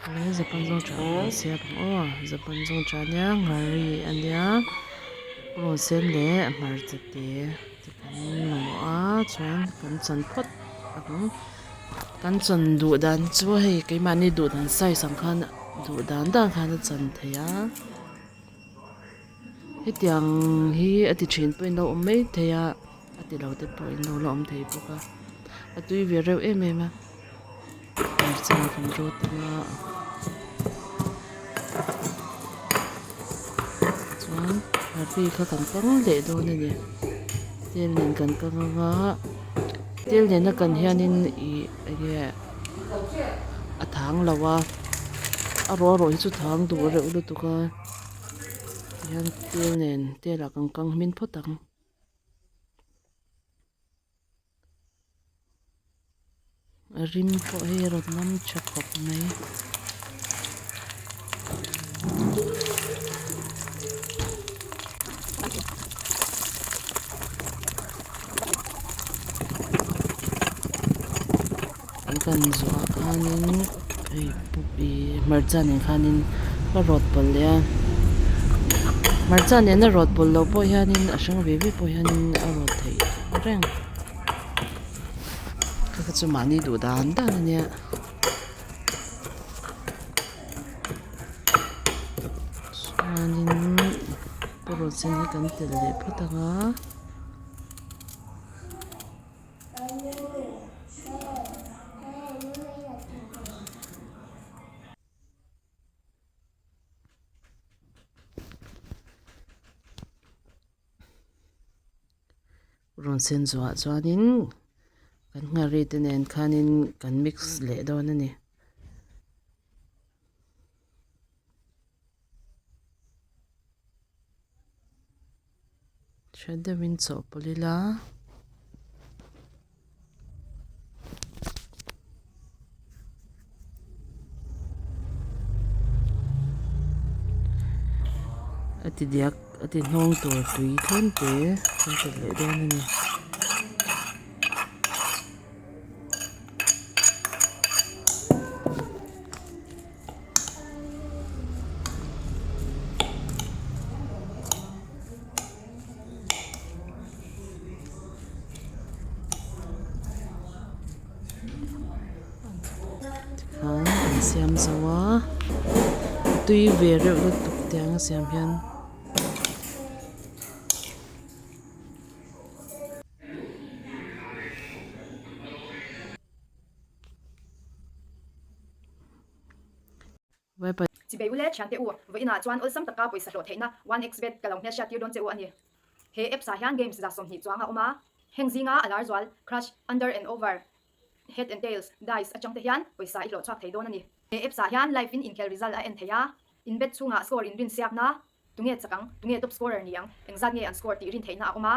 He japan zawng tha kan siam ang aw japan zawng tha ania nghari ania purun sen leh hmarcha te te kan mamawh a chuan kan chan phawt ang kan chan duh dan chu hei keimahni duh dan size ang khan duh dan dan khan a chan theih a hetiang hi a ti thin pawhin a lo awm maithei a a ti lo te pawhin a lo awm thei bawk a a tui ve reuh em em a. Hmarcha kan rawt anga chuan nghari kha kan kang leh dawn a ni tel nen kan kang anga tel nena kan hianin ih enge a thang lo a a rawh rawh hi chu thang duh reuh lutuk a tihian tel nen tel ah kan kang hmin phawt ang. A rim pawh hei a rawn nam tha khawp mai. An kan zawhah khanin hei ih hmarcha nen khanin a rawt pawlh leh a hmarcha nena rawt pawlh loh pawh hianin a hrang ve ve pawh hianin a rawt theih reng kha kha chu mahni duh dan dan a nia chuanin purun sen hi kan telh leh phawt ang a. Rawn sen zawhah chuanin kan nghari te nen khanin kan mix leh dawn a ni. Hre deuhin chawhpawlh ila. A ti diak a ti hnawng tur tui tlem te kan telh leh dawn a ni. Tikhan an siam zo a tui ve reuh lutuk tiang a siam hian. Chibei ule thiante u, vawiinah chuan awlsam taka pawisa hlawh theihna one xbet ka lo hmelhriat tir dawn che u a ni. He apps ah hian games 20 chuang a awm a, heng zinga a lar zual Crush, Under and Over, Head and Tails, Dice atang te hian pawisa i hlawh chhuak thei dawn a ni. He apps ah hian live in inkhel result a en thei a, in bet chhungah score in rin siakna, tunge chak ang, tunge top scorer ni ang, engzat nge an score tih rin theihna a awm a.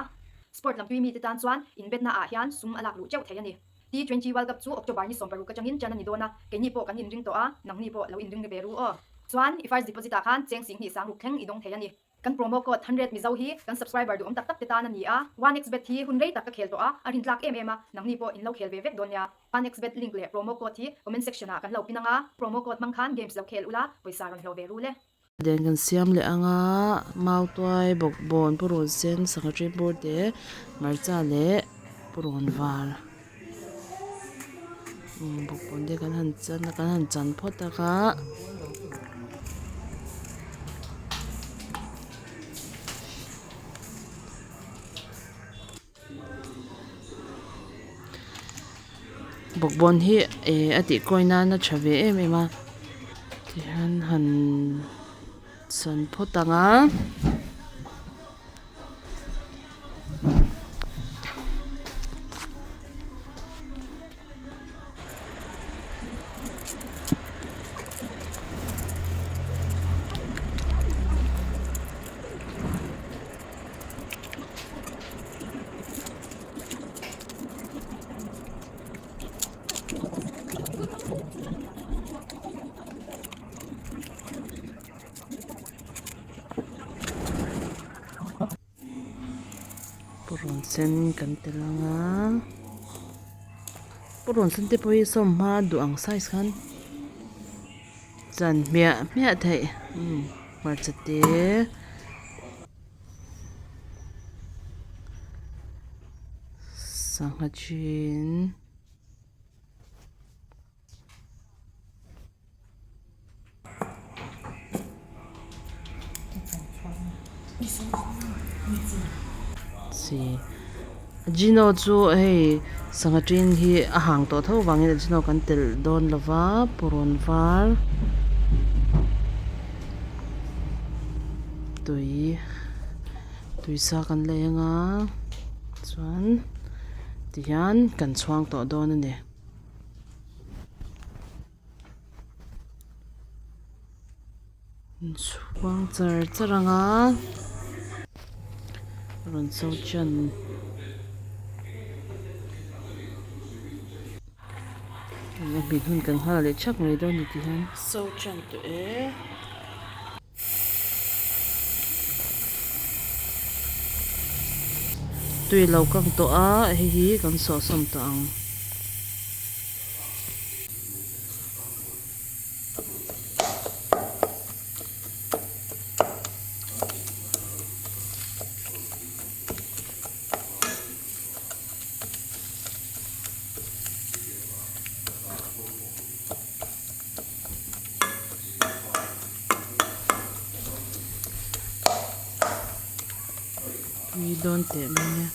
Sport lam tui mite tan chuan in betna ah hian sum a lak luh teuh thei a ni. T20 World Cup chu October ni 16 atangin ṭan a ni dawn a, keini pawh kan inring tawh a, nangni pawh lo inring ve ru aw. Chuan i first deposit ah khan cheng 20 sangruk thleng i dawng thei a ni. Kan promo code 100 Mizo hi kan subscriber duhawm tak tak te tan a ni a, 1xbet hi hun rei tak ka khel tawh a, a rintlak em em a, nangni pawh in lo khel ve vek dawn nia. 1xbet link leh promo code hi comment section ah kan lo pin ang a, promo code hmang khan games lo khel ula, pawisa rawn hlawh ve ru le. Den kan siam leh ang a, mautuai, bawkbawn, purun sen, sangha ṭi bur te, hmarcha leh purun var. Bawkbawn te kan han chan a kan han chan phawt ang a. Bawkbawn hi eh a tih kawi nan a tha ve em em a tihian han sawn phawt ang a. Purun sen kan tel ang a purun sen te pawh hi sawm hma duh ang size khan. Chan hmiah hmiah theih umm hmarcha te sangha chin. Chi Gino chu hei sangha tin hi a hang tawh tho vangin a Gino kan telh dawn lo va purun var tui tui sa kan lei anga chuan tihian kan chhuang tawh dawn a ni. Chhuang char char ang a rawn so chan a hmin hun kan nghal leh thak mai dawn a ni tihian so chan tawh e. Tui lo kang tawh a hei hi kan sawhsawm tawh ang. Tui dawn teh mai a.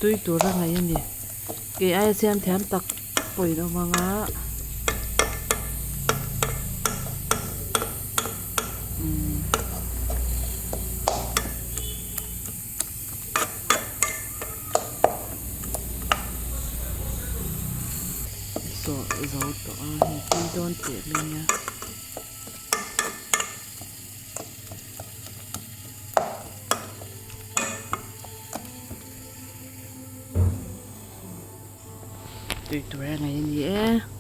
Tui tur a ngaih a ni. Kei aia siam thiam tak pawhin awm ang a. Umm. Sawh zo tawh a hei tui dawn teh mai a. Tui tur a ngaih a ni e.